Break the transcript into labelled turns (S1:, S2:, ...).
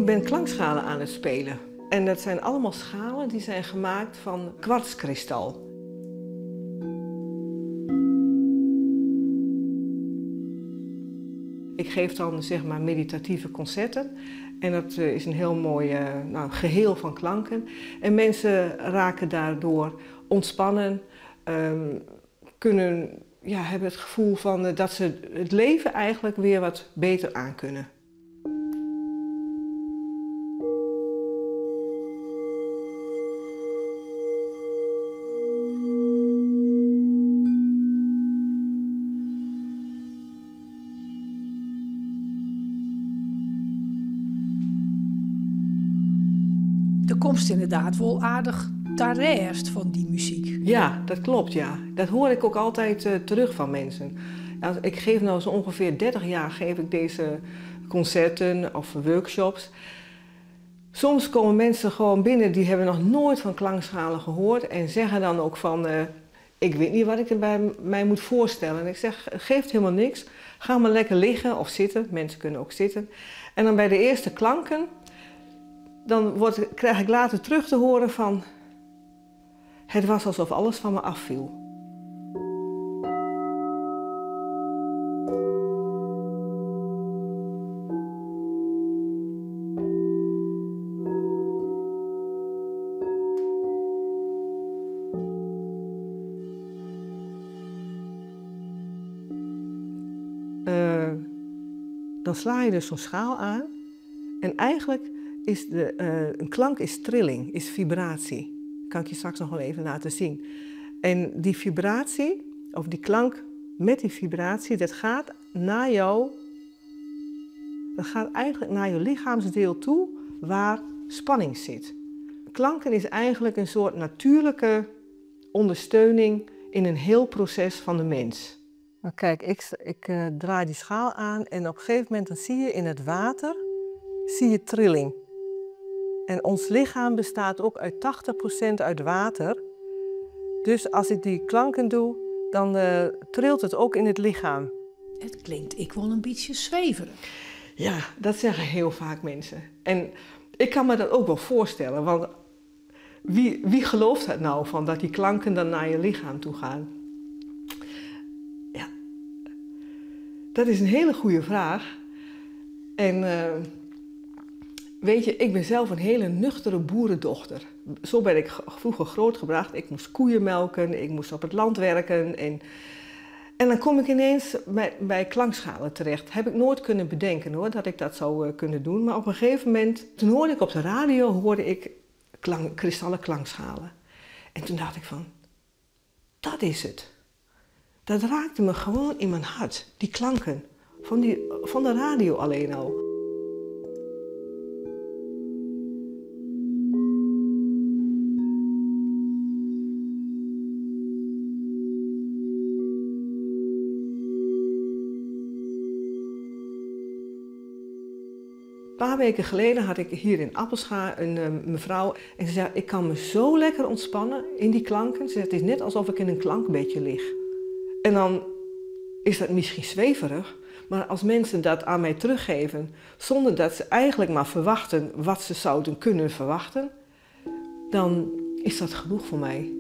S1: Ik ben klankschalen aan het spelen. En dat zijn allemaal schalen die zijn gemaakt van kwartskristal. Ik geef dan zeg maar meditatieve concerten en dat is een heel mooi nou, geheel van klanken. En mensen raken daardoor ontspannen, kunnen, ja, hebben het gevoel van dat ze het leven eigenlijk weer wat beter aankunnen.
S2: De komst inderdaad wel aardig tareest van die muziek.
S1: Ja, dat klopt, ja. Dat hoor ik ook altijd terug van mensen. Ik geef nou zo ongeveer 30 jaar geef ik deze concerten of workshops. Soms komen mensen gewoon binnen die hebben nog nooit van klankschalen gehoord en zeggen dan ook van, ik weet niet wat ik er bij mij moet voorstellen. En ik zeg, geeft helemaal niks. Ga maar lekker liggen of zitten. Mensen kunnen ook zitten. En dan bij de eerste klanken, dan krijg ik later terug te horen van, het was alsof alles van me afviel. Dan sla je dus zo'n schaal aan en eigenlijk is een klank is trilling, is vibratie. Kan ik je straks nog wel even laten zien. En die vibratie, of die klank met die vibratie, dat gaat naar jou, dat gaat eigenlijk naar je lichaamsdeel toe waar spanning zit. Klanken is eigenlijk een soort natuurlijke ondersteuning in een heel proces van de mens. Maar kijk, ik draai die schaal aan en op een gegeven moment dan zie je in het water zie je trilling. En ons lichaam bestaat ook uit 80% uit water. Dus als ik die klanken doe, dan trilt het ook in het lichaam.
S2: Het klinkt ik wel een beetje zweverig.
S1: Ja, dat zeggen heel vaak mensen. En ik kan me dat ook wel voorstellen, want wie gelooft dat nou, van dat die klanken dan naar je lichaam toe gaan? Ja, dat is een hele goede vraag. En weet je, ik ben zelf een hele nuchtere boerendochter. Zo ben ik vroeger grootgebracht. Ik moest koeien melken, ik moest op het land werken. En dan kom ik ineens bij klankschalen terecht. Heb ik nooit kunnen bedenken hoor, dat ik dat zou kunnen doen. Maar op een gegeven moment, toen hoorde ik op de radio kristallen klankschalen. En toen dacht ik van, dat is het. Dat raakte me gewoon in mijn hart, die klanken. Van de radio alleen al. Een paar weken geleden had ik hier in Appelscha een mevrouw en ze zei, ik kan me zo lekker ontspannen in die klanken. Ze zei, het is net alsof ik in een klankbedje lig. En dan is dat misschien zweverig, maar als mensen dat aan mij teruggeven, zonder dat ze eigenlijk maar verwachten wat ze zouden kunnen verwachten, dan is dat genoeg voor mij.